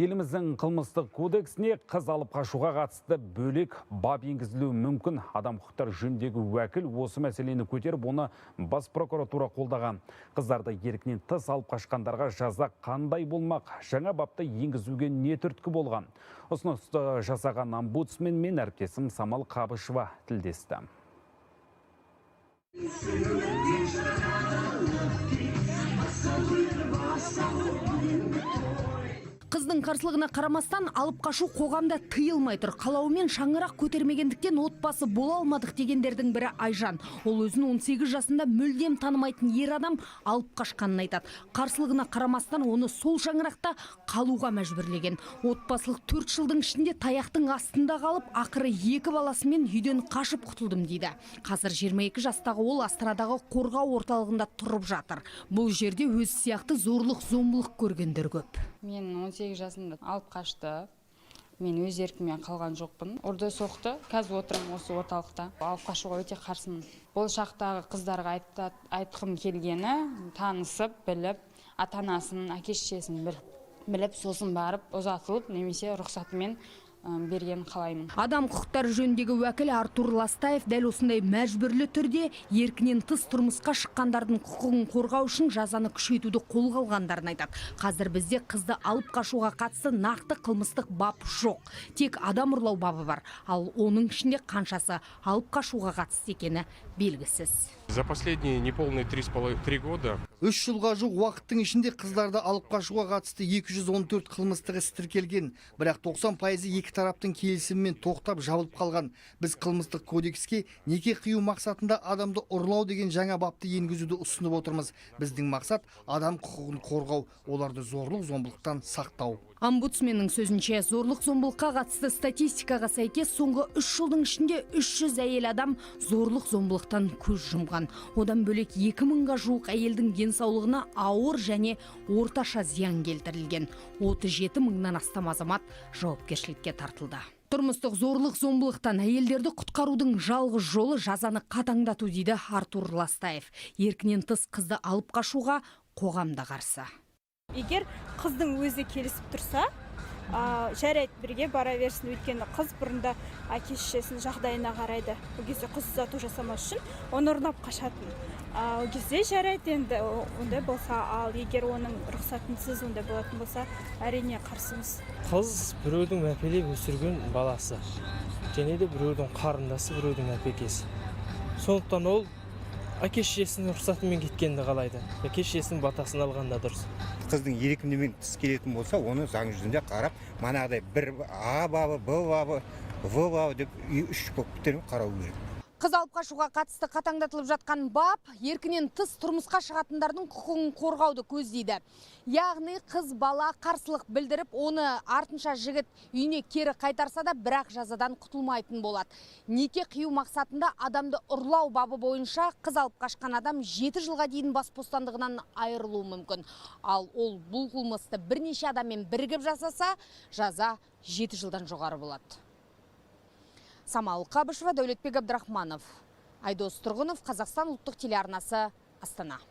Еліміздің қылмыстық кодексіне қыз алып қашуға қатысты бөлек бап енгізілуі мүмкін. Адам құқықтары жөніндегі уәкіл осы мәселені көтеріп, оны бас прокуратура қолдаған. Қыздарды еркінен тыс алып қашқандарға жаза қандай болмақ? Жаңа бапты енгізуге не түрткі болған? Ұсынысты жасаған омбудсмен мен әріптесім Самал Қабышева тілдесті. Қыздың қарсылығына қарамастан алып қашу қоғамда тыйылмай тұр. Қалауымен шаңырақ көтермегендіктен отбасы бола алмадық дегендердің бірі Айжан. Ол өзін 18 жасында мүлдем танымайтын ер адам алып қашқанын айтады. Қарсылығына қарамастан оны сол шаңырақта қалуға мәжбүрлеген. Отбасылық 4 жылдың ішінде таяқтың астында қалып, ақыры 2 баласымен үйден қашып құтылдым дейді. Қазір 22 жастағы ол Астрадағы қорғау орталығында тұрып жатыр. Бұл жерде өз сияқты зорлық зомбылық көргендер көп. Мен 18 жасымда алып қашты. Мен өз еркіммен қалған жоқпын. Ұрды, соқты. Қазір отырмын осы орталықта. Алып қашуға өте қарсымын. Болашақтағы қыздарға айтқым келгені, танысып, біліп, ата-анасын, әке-шешесін біліп, сосын барып ұзатылып немесе рұқсатымен бергенін қалаймын. Адам құқықтары жөніндегі уәкіл Артур Ластаев дәл осындай мәжбүрлі түрде еркінен тыс тұрмысқа шыққандардың құқығын қорғау үшін жазаны күшейтуді қолға алғандарын айтады. Қазір бізде қызды алып қашуға қатысты нақты қылмыстық бап жоқ. Тек адам ұрлау бабы бар. Ал оның ішінде қаншасы алып қашуға қатысты екені белгісіз. За последние неполные 3,5 года 3 жылға жуық уақыттың ішінде қыздарды алып қашуға қатысты 214 қылмыстық іс тіркелген. Бірақ 90%-ы екі тараптың келісімімен тоқтап жабылып қалған. Біз қылмыстық кодекске неке қию мақсатында адамды ұрлау деген жаңа бапты енгізуді ұсынып отырмыз. Біздің мақсат адам құқығын қорғау, оларды зорлық зомбылықтан сақтау. Омбудсменнің сөзінше, зорлық зомбылыққа қатысты статистикаға сәйкес соңғы 3 жылдың ішінде 300 әйел адам зорлық зомбылықтан көз жұмған. Одан бөлек 2000-ға жуық әйелдің денсаулығына ауыр және орташа зиян келтірілген. 37 мыңнан астам азамат жауапкершілікке тартылды. Тұрмыстық зорлық зомбылықтан әйелдерді құтқарудың жалғыз жолы жазаны қатаңдату дейді Артур Ластаев. Еркінен тыс қызды алып қашуға қоғам да қарсы. Егер қыздың өзі келісіп тұрса, жарайды, бірге бара берсін, өйткені қыз бұрында әке шешесінің жағдайына қарайды. Ол кезде қыз ұзату жасамас үшін оны ұрлап қашатын. Ол кезде жарайды енді ондай болса, ал егер оның рұқсатынсыз ондай болатын болса, әрине қарсымыз. Қыз біреудің мәпелеп өсірген баласы, және де біреудің қарындасы, біреудің әпекесі. Сондықтан ол әке шешесінің рұқсатымен кеткенді қалайды. Әке шешесінің батасын алған да дұрыс. Қыздың еркімен тыс келетін болса, оны заң жүзінде қарап, манағыдай бір А бабы, Б бабы, В бабы деп үш баптерін қарау керек. Қыз алып қашуға қатысты қатаңдатылып жатқан бап еркінен тыс тұрмысқа шығатындардың құқығын қорғауды көздейді. Яғни қыз бала қарсылық білдіріп, оны артынша жігіт үйіне кері қайтарса да, бірақ жазадан құтылмайтын болады. Неке қию мақсатында адамды ұрлау бабы бойынша қыз алып қашқан адам 7 жылға дейін бас бостандығынан айырылуы мүмкін. Ал ол бұл қылмысты бірнеше адаммен бірігіп жасаса, жаза 7 жылдан жоғары болады. Самал Қабышева, Дәулетбек Абдрахманов, Айдос Тұрғынов, Қазақстан ұлттық телеарнасы, Астана.